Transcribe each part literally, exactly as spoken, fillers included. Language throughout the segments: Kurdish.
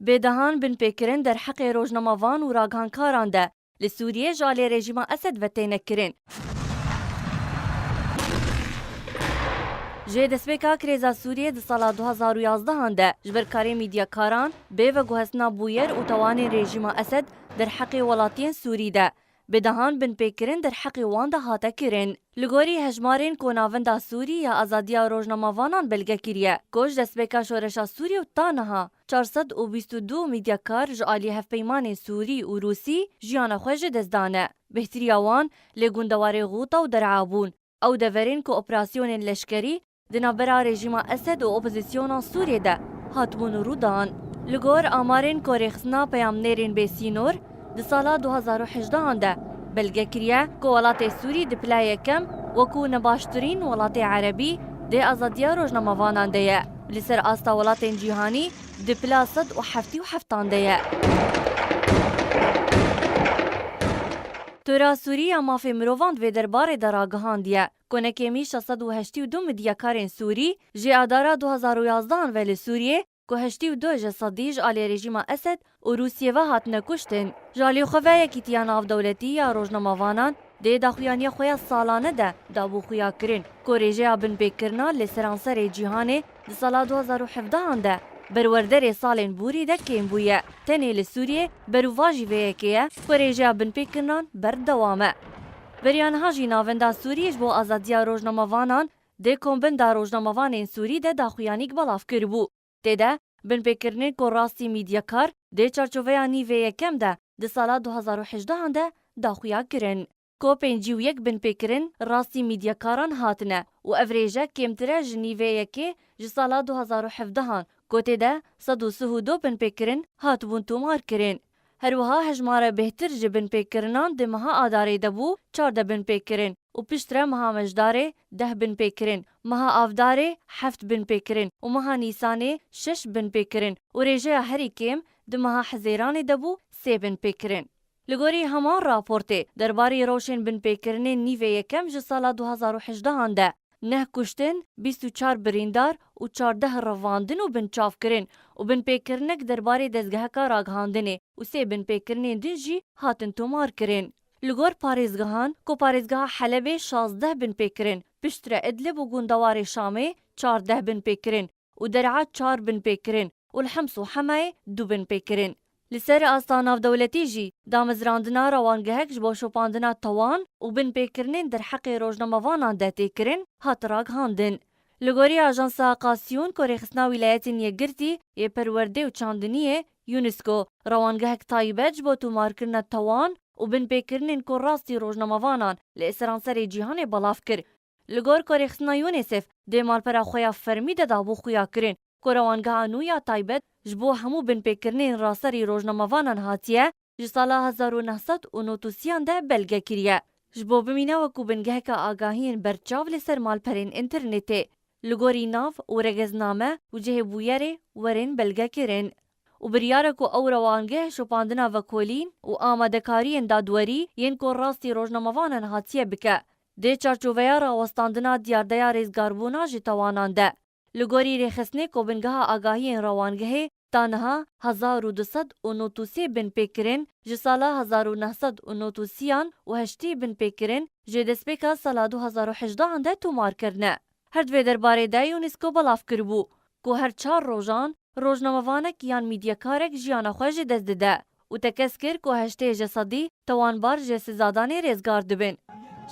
Bê dehan binpêkirin derheqê rojnamevan û ragihankaran de li Sûriyê ji alî rejîma Esed ve têne kirin. Ji destpêka krêza Sûriyê di sala du hazar û yazdehan de ji ber karê mîdyakaran, bê veguhestina bûyer û tawanên rejîma Esed derheqê welatiyên Sûrî de, bi dehan binpêkirin derheqê wan de hate kirin. Li gorî hejmarên ku Navenda Sûrî ya Azadiya Rojnamevanan belge kiriye, ku ji destpêka şoreşa Sûrî û ta niha çar sed û bîst û du mîdyakar ji alî hevpeymanên Sûrî û Rûsî jiyana xwe ji dest dane. Bêhtiriya wan li gundewarê Xûta û Der'a bûn. Ew deverên ku operasyonên leşkerî di navbera rejîma Esed û opozisyona Sûriyê de hatibûn rûdan. Li gor amarên ku Rêxistina Peyamnêrên Bêsînor di sala du hazar û hejdehan de belge kiriye ku welatê Sûrî di pila yekem wekû nebaştirîn welatê erebî dê azadiya rojnamevanan de ye. Li ser asta welatên cîhanî di pila sed û heftê û heftan de ye. Tora Sûrî ya Mafê Mirovan di vê derbarê de ragihandiye ku nekêmî şeş sed û heştê û du midyakarên Sûrî ji Adara du hazar û yazdehan ve li Sûriyê, ku heştê û du ji sedî ji alî rejîma Esed û Rûsiyê ve hatine kuştin. Ji alî xwe ve Yekîtiya Navdewletî ya Rojnamevanan dê daxuyaniya xwe ya salane de dabû xuya kirin ku rêjeya binpêkirina li seranserê cîhanê di sala du hazar û hevdehan de berwerderê salên borî de kêm bûye. Tenê li Sûriyê berûvajî vê yekê ye ku rêjeya binpêkirinan berdewam e. Beriya niha jî Navenda Sûrî ji bo Azadiya Rojnamevanan dê kombinda rojnamevanên Sûrî de daxuyanîk belav kiribû. Tê de binpêkirinên ku rastî mîdyakar dê çarçoveya nîvê yekem de di sala du hazar û hejdehan de daxuya kirin. Ku pêncî û yek binpêkirin rastî mîdyakaran hatine û ev rêje kêmtir e ji nîvê yekê ji sala du hazar û hevdehan, ku tê de sed û sih û du binpêkirin hatibûn tomar kirin. Her wiha hejmara bêhtir ji binpêkirinan di meha Adarê de bû çardeh binpêkirin û piştre meha Mejdarê deh binpêkirin, meha Avdarê heft binpêkirin û meha Nîsanê şeş binpêkirin û rêjeya herî kêm di meha Hezêranê de bû sê binpêkirin. Li gorî heman raportê, derbarê rewşên binpêkirinên nîvê yekem ji sala du hazar û hejdehan de neh kuştin, bîst û çar birîndar û çardeh revandin û binçavkirin û binpêkirinek derbarê dezgeheka ragihandinê û sê binpêkirinên din jî hatin tomarkirin. Li gor parêzgehan, ku parêzgeha Helebê şazdeh binpêkirin, piştre Idlib û gundewarê Şamê çardeh binpêkirin û Der'a çar binpêkirin û li Hems û Hemayê du binpêkirin. Li ser asta navdewletî jî damezrandina rewangehek ji bo şopandina tawan û binpêkirinên derheqê rojnamevanan de tê kirin, hat ragihandin. Li gorî Ajansa Kasiyûn, ku rêxistina Wîlayetên Yekgirtî yê Perwerdê û Çandiniyê, UNESCO, rewangehek taybet ji bo tomarkirina tawan û binpêkirinên ku rastî rojnamevanan li seranserê cîhanê belav kir. Li gor ku rêxistina UNICEF dê malpera xwe ya fermî de dabû xuya kirin, ku rewangeha nû ya taybet ji bo hemû binpêkirinên raserî rojnamevanan hatiye, ji sala hezar û neh sed û nod û sî an de belge kiriye. Ji bo bimîne wekû bingeheka agahiyên berçav li ser malperên înternetê, li gorî nav û regezname û cihê bûyerê werin belgekirin. Û biryar e ku ew rewangeh şopandina vekolîn û amadekariyên dadwerî yên ku rastî rojnamevanan hatiye bike, dê çarçoveya rawestandina diyardeya rêzgarbûna ji tawanan de. Li gorî rêxistinê ku bingeha agahiyên rewangehê ta niha hezar û du sed û nod û sê binpêkirin ji sala hezar û neh sed û nod û sî an û heştê binpêkirin jê destpêka sala du hezar û hejdehan de tomar kirine. Her di vê derbarê de UNESCO belav kiribû ku her çar rojan rojnamevanek yan mîdyekarek jiyana xwe ji dest dide û tekez kir ku heştê ji sedî tawanbar ji sizadanê rêzgar dibin.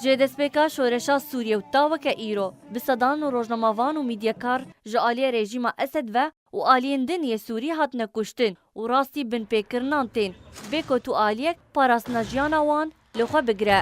Ji destpêka şoreşa Sûriyê û ta weke îro, bi sedan rojnamevan û mîdyekar ji aliyê rejîma Esed ve û aliyên din yê Sûrî hatine kuştin û rastî binpêkirinan tên, bê ku tu aliyek parastina jiyana wan li xwe bigire.